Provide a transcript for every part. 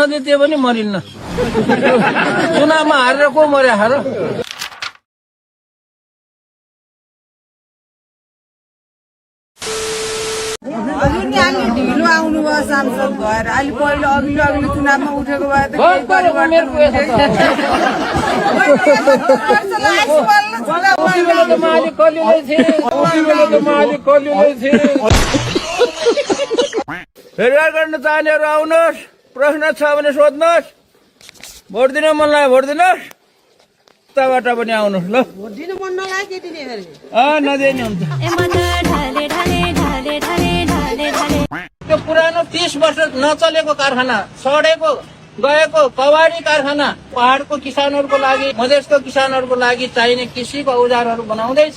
सधैँ त्यो पनि मरिन्न चुनावमा हारेर को मर्या हार ढिलो आउनुभयो सांसद भएर अहिले पहिलो अघिल्लो चुनावमा उठेको भए त फेरबार गर्न चाहनेहरू आउनुहोस् प्रश्न छ भने सोध्नुहोस् भोट दिन मन लाग्यो भोट दिनुहोस् उताबाट पनि आउनुहोस् ल दिनु मन नलागे दिने नदिए नि हुन्छ त्यो पुरानो 30 वर्ष नचलेको कारखाना सडेको गएको कवाडी कारखाना पहाडको किसानहरूको लागि मधेसको किसानहरूको लागि चाहिने कृषिको औजारहरू बनाउँदैछ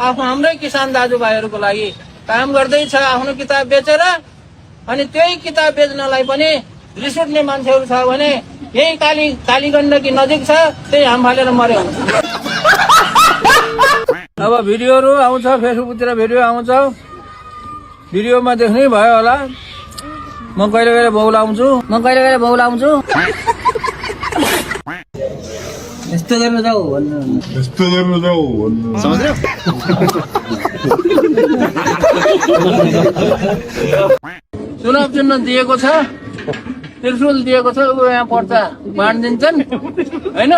हाम्रै किसान दाजुभाइहरूको लागि काम गर्दैछ आफ्नो किताब बेचेर अनि त्यही किताब बेच्नलाई पनि रिस उठ्ने मान्छेहरू छ भने यही कालीगण्डकी नजिक छ त्यही हाम फालेर मर्यो अब भिडियोहरू आउँछ फेसबुकतिर भिडियो आउँछ भिडियोमा देख्नै भयो होला म कहिले कहिले बौलाउँछु यस्तो गरेर जाऊ भन्नु चुनाव चिन्ह दिएको छ त्रिशूल दिएको छ यहाँ पर्चा बाँडिदिन्छन् होइन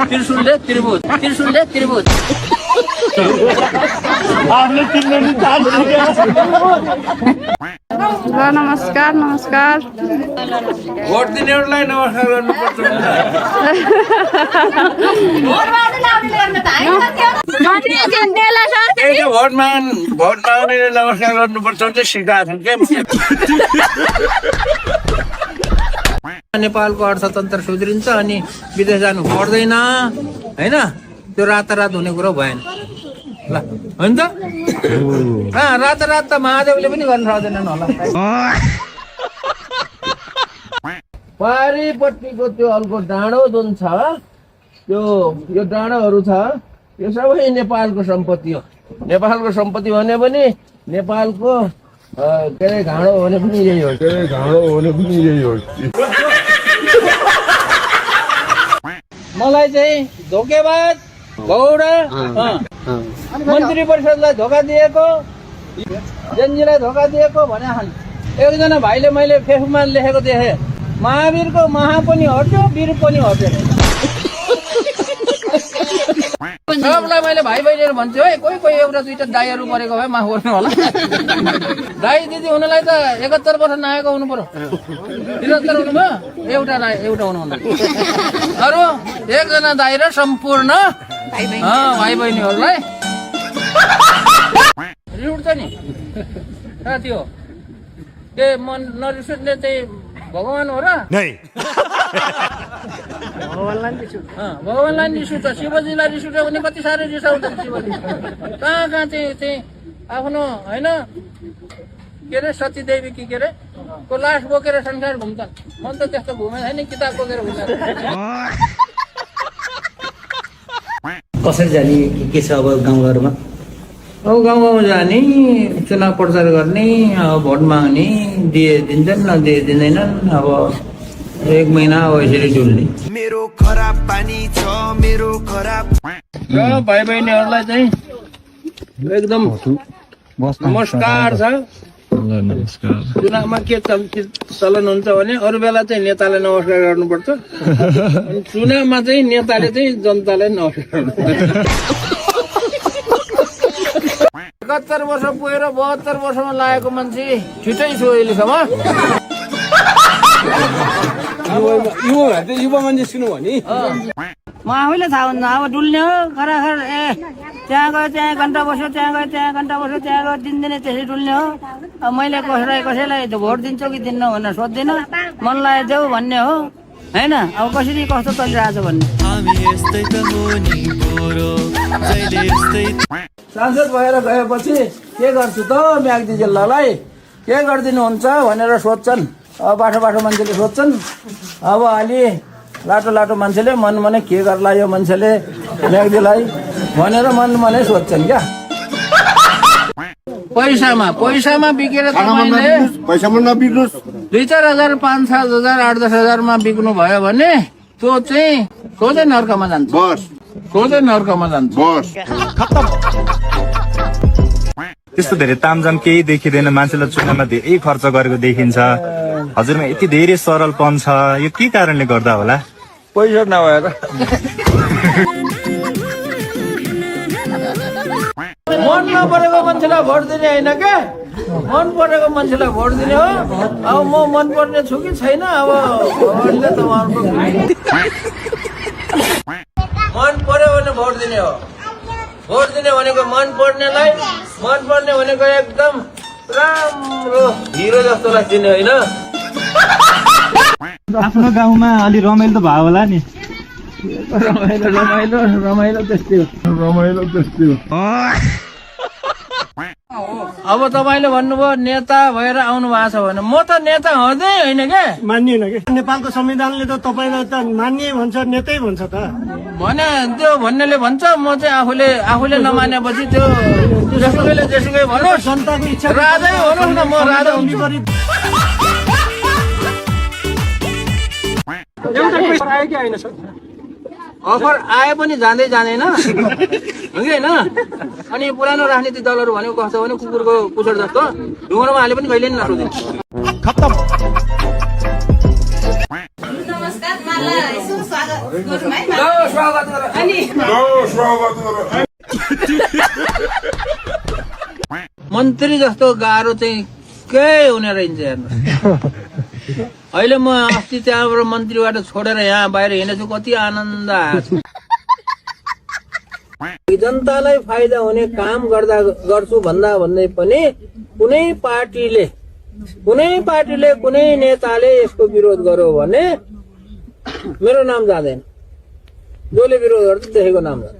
त्रिशूलले त्रिभुज नमस्कार भोट दिनेहरूलाई नमस्कार गर्नुपर्छ भोट माग्नेले नमस्कार गर्नुपर्छ सिकाएको छ नेपालको अर्थतन्त्र सुध्रिन्छ अनि विदेश जानु पर्दैन होइन त्यो रातारात हुने कुरो भएन ल होइन त रातारात त महादेवले पनि गर्न सक्दैनन् होला पारिपट्टिको त्यो अर्को डाँडो जुन छ यो डाँडोहरू छ यो सबै नेपालको सम्पत्ति हो नेपालको सम्पत्ति भने पनि नेपालको के अरे घाँडो भने पनि यही हो मलाई चाहिँ धोकेबाज गौडा मन्त्री परिषदलाई धोका दिएको जेनजीलाई धोका दिएको भने एकजना भाइले मैले फेसबुकमा लेखेको देखेँ महावीरको महा पनि हट्यो वीर पनि हट्यो सबलाई मैले भाइ बहिनीहरू भन्छु है कोही एउटा दुईटा दाईहरू मरेको भए माफ गर्नु होला दाई दिदी हुनलाई त 71 वर्ष नआएको हुनु पर्यो 73 हुनुभयो एउटा हुनुहुन्न अरू एकजना दाई र सम्पूर्ण भाइ बहिनीहरूलाई रिस उठ्छ नि साथी हो के मन नरिस उठ्ने चाहिँ भगवान हो र भगवानलाई रिस उठ्छ शिवजीलाई रिस उठ्यो भने कति साह्रो रिसाउँछ शिवजी कहाँ चाहिँ आफ्नो होइन के अरे सती देवी के अरे को लास बोकेर संसार घुम्छन् मन त त्यस्तो घुमेन छैन किताब बोकेर घुम्छ कसरी जाने के छ अब गाउँघरमा गाउँमा जाने चुनाव प्रचार गर्ने अब भोट माग्ने दिन्छन् नदिए दिँदैनन् अब 1 महिना अब यसरी डुल्ने मेरो खराब पानी छ मेरो खराब र भाइ बहिनीहरूलाई चाहिँ एकदम नमस्कार छ चुनावमा के चलन हुन्छ भने अरू बेला चाहिँ नेतालाई नमस्कार गर्नुपर्छ अनि चुनावमा चाहिँ नेताले चाहिँ जनतालाई नमस्कार गर्नुपर्छ 71 वर्ष पुगेर 72 वर्षमा लागेको मान्छे छिटै छु अहिलेसम्म युवा मान्छे सुन्नु भने म आफैले थाहा हुन्छ अब डुल्ने हो खराखर त्यहाँ गयो त्यहाँ घन्टा बस्यो त्यहाँ गयो त्यहाँ घन्टा बस्यो त्यहाँ गयो दिनदिनै त्यसरी डुल्ने हो अब मैले कसैलाई भोट दिन्छौ कि दिन्न भनेर सोध्दिनँ मन लाग्यो देऊ भन्ने हो होइन अब कसरी कस्तो चलिरहेको छ भन्ने सांसद भएर गएपछि के गर्छु त म्याग्दी जिल्लालाई के गरिदिनुहुन्छ भनेर सोध्छन् अब बाठो मान्छेले सोध्छन् अब अलि लाटो मान्छेले मनमा के गर्ला यो मान्छेले म्याग्दीलाई भनेर मनमा सोध्छन् क्या पैसामा बिकेर तपाईँले पैसामा नबिग्रोस् 2-4 हजार 5-7 हजार 8-10 हजारमा बिक्नु भयो भने त्यो चाहिँ सोझै नर्कमा जान्छ बस सोझै नर्कमा जान्छ बस त्यस्तो धेरै तामझाम केही देखिँदैन मान्छेलाई चुनावमा धेरै खर्च गरेको देखिन्छ हजुरमा यति धेरै सरलपन छ यो के कारणले गर्दा होला पैसा नभएर मन नपरेको मान्छेलाई भोट दिने होइन क्या मन परेको मान्छेलाई भोट दिने हो अब म मन पर्ने छु कि छैन अब भगवानले तपाईँहरूको मन पर्यो भने भोट दिने हो भोट दिने भनेको मन पर्नेलाई मन पर्ने भनेको एकदम राम्रो हिरो जस्तोलाई दिने होइन आफ्नो गाउँमा अलि रमाइलो त भयो होला नि रमाइलो त्यस्तै हो अब तपाईँले भन्नुभयो नेता भएर आउनु भएको छ भने म त नेता हुँदै होइन क्या मानिएन कि नेपालको संविधानले त तपाईँलाई त मान्ने भन्छ नेतै भन्छ त भने त्यो भन्नेले भन्छ म चाहिँ आफूले नमानेपछि त्यो जेसुकैले भन्नुहोस् जनताको इच्छा राजै भन्नुहोस् न म राजा हुन्छु अफर आए पनि जाँदै जाँदैन हो कि होइन अनि पुरानो राजनीतिक दलहरू भनेको कस्तो भने कुकुरको पुछड जस्तो ढुङ्गामा हाले पनि कहिले नि नसोध्ने मन्त्री जस्तो गाह्रो चाहिँ के हुने रहेछ हेर्नु अहिले म अस्ति त्यहाँबाट मन्त्रीबाट छोडेर यहाँ बाहिर हिँडेछु कति आनन्द आएको जनतालाई फाइदा हुने काम गर्छु भन्दै पनि कुनै पार्टीले कुनै नेताले यसको विरोध गर्यो भने मेरो नाम जाँदैन जसले विरोध गर्छ त्यसैको नाम जान्छ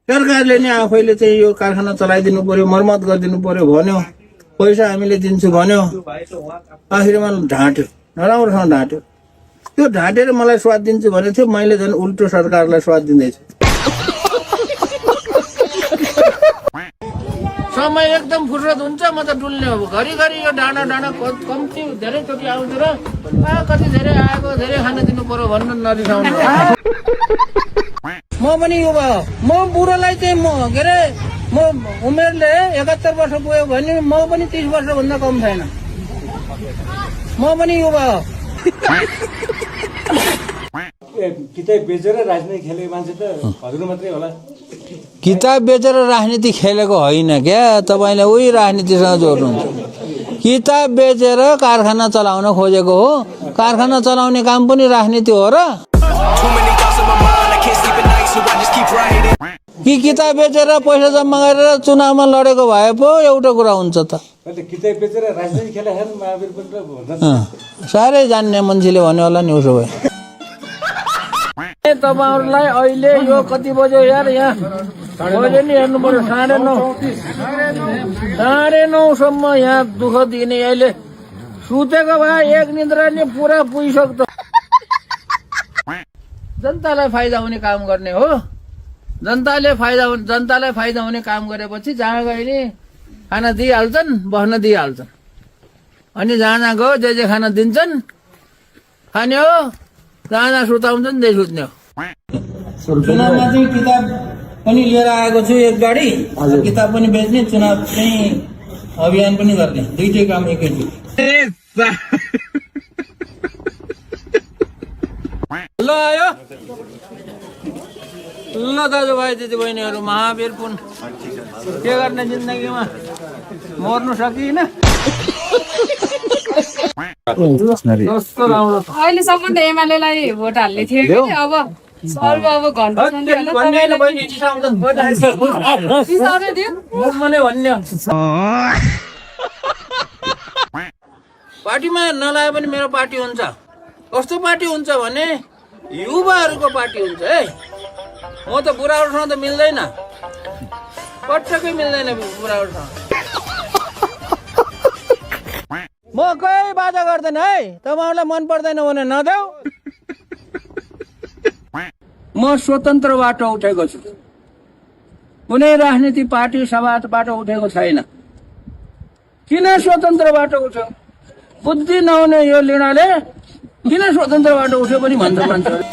सरकारले नै आफैले चाहिँ यो कारखाना चलाइदिनु पर्यो मर्मत गरिदिनु पर्यो भन्यो पैसा हामीले दिन्छु भन्यो आखिरमा ढाँट्यो नराम्रोसँग ढाँट्यो त्यो ढाँटेर मलाई स्वाद दिन्छु भनेको थियो मैले झन् उल्टो सरकारलाई स्वाद दिँदैछु समय एकदम फुर्सद हुन्छ म त डुल्ने हो घरिघरि यो डाँडा कम्ती धेरैचोटि आउँछु र कति धेरै आएको धेरै खान दिनु पर्यो भन्नु नरिसाउनु म पनि यो भयो म बुढोलाई चाहिँ के अरे म उमेरले 71 वर्ष पुग्यो भने म पनि 30 वर्षभन्दा कम छैन म पनि यो भयो किताब बेचेर राजनीति खेलेको मान्छे त हजुर मात्रै होला किताब बेचेर राजनीति खेलेको होइन क्या तपाईँले उही राजनीतिसँग जोड्नुहुन्छ किताब बेचेर कारखाना चलाउन खोजेको हो कारखाना चलाउने काम पनि राजनीति हो र कि किताब बेचेर पैसा जम्मा गरेर चुनावमा लडेको भए पो एउटा कुरा हुन्छ त किताब बेचेर राजनीति खेला महावीर पनि साह्रै जान्ने मान्छेले भन्यो होला नि उसो भए तपाईँहरूलाई अहिले यो कति बज्यो यार यहाँ बज्यो नि हेर्नु पर्यो 9:30 यहाँ दुःख दिने अहिले सुतेको भए एक निद्रा नि पुरा पुगिसक्छ जनतालाई फाइदा हुने काम गर्ने हो जनतालाई फाइदा हुने काम गरेपछि जहाँ गए नि खाना दिइहाल्छन् बस्न दिइहाल्छन् अनि जहाँ गयो जे खाना दिन्छन् खाने हो जहाँ सुताउँछन् त्यही सुत्ने हो चुनावमा चाहिँ किताब पनि लिएर आएको छु एक गाडी किताब पनि बेच्ने चुनाव चाहिँ अभियान पनि गर्ने दुईटै काम एकैचोटि ल आयो ल दाजुभाइ दिदीबहिनीहरू महावीर पुन के गर्ने जिन्दगीमा मर्नु सकिएन अहिलेसम्म त एमालेलाई भोट हाल्ने थियो कि अब सर्व अब घन्टा पार्टीमा नलाए पनि मेरो पार्टी हुन्छ कस्तो पार्टी हुन्छ भने युवाहरूको पार्टी हुन्छ है म त बुढाहरूसँग त मिल्दैन पटक्कै मिल्दैन बुढाहरूसँग म कहीँ बाजा गर्दैन है तपाईँहरूलाई मन पर्दैन भने नदेऊ म स्वतन्त्र बाटो उठेको छु कुनै राजनीति पार्टी समाजबाट उठेको छैन। किन स्वतन्त्रबाट उठ्यो? बुद्धि नहुने यो लिणाले किन स्वतन्त्रबाट उठ्यो पनि भन्छ मान्छेहरू।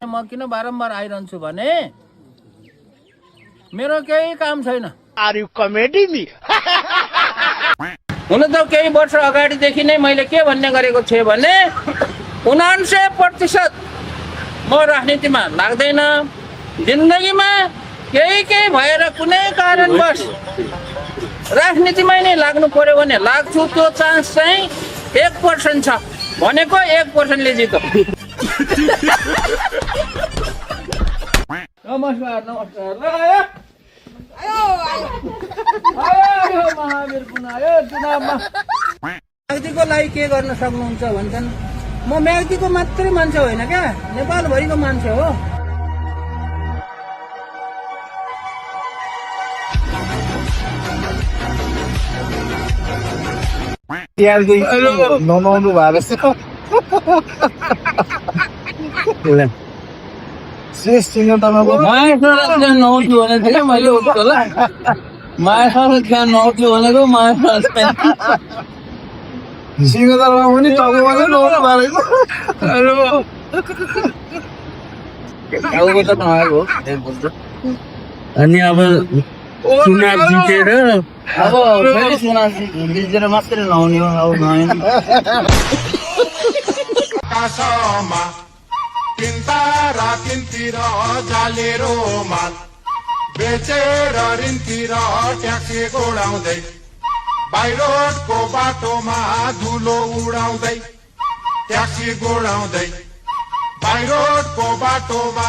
म किन बारम्बार आइरहन्छु भने मेरो केही काम छैन। हुन त केही वर्ष अगाडिदेखि नै मैले के भन्ने गरेको थिएँ भने 99% म राजनीतिमा लाग्दैन। जिन्दगीमा केही भएर कुनै कारणवश राजनीतिमै नै लाग्नु पर्यो भने लाग्छु। त्यो चान्स चाहिँ 1% छ भनेको 1% ले जितो। नमस्कार नमस्कार। ल आयो महावीर पुन आयो चुनावमा। म्याग्दीको लागि के गर्न सक्नुहुन्छ भन्छन्। म म्याग्दीको मात्रै मान्छे होइन क्या, नेपालभरिको मान्छे हो। नमाउनु भएको शेष सिंह तपाईँको माया नआउँछु भनेको थिएँ मैले होला। माया नआउँछु भनेको माया सिंहदरमा पनि तपाईँमा चाहिँ नआउनु भएको अनि अब चुनाव जितेर अब फेरि चुनाव जितेर मात्रै नआउने हो। अब नआएन। आकाशमा तिनतारा तिनतिर जालेरो माल बेचेर ऋणतिर ट्याक्सी उडाउँदै बाहिरको बाटोमा धुलो उडाउँदै ट्याक्सी उडाउँदै बाहिरको बाटोमा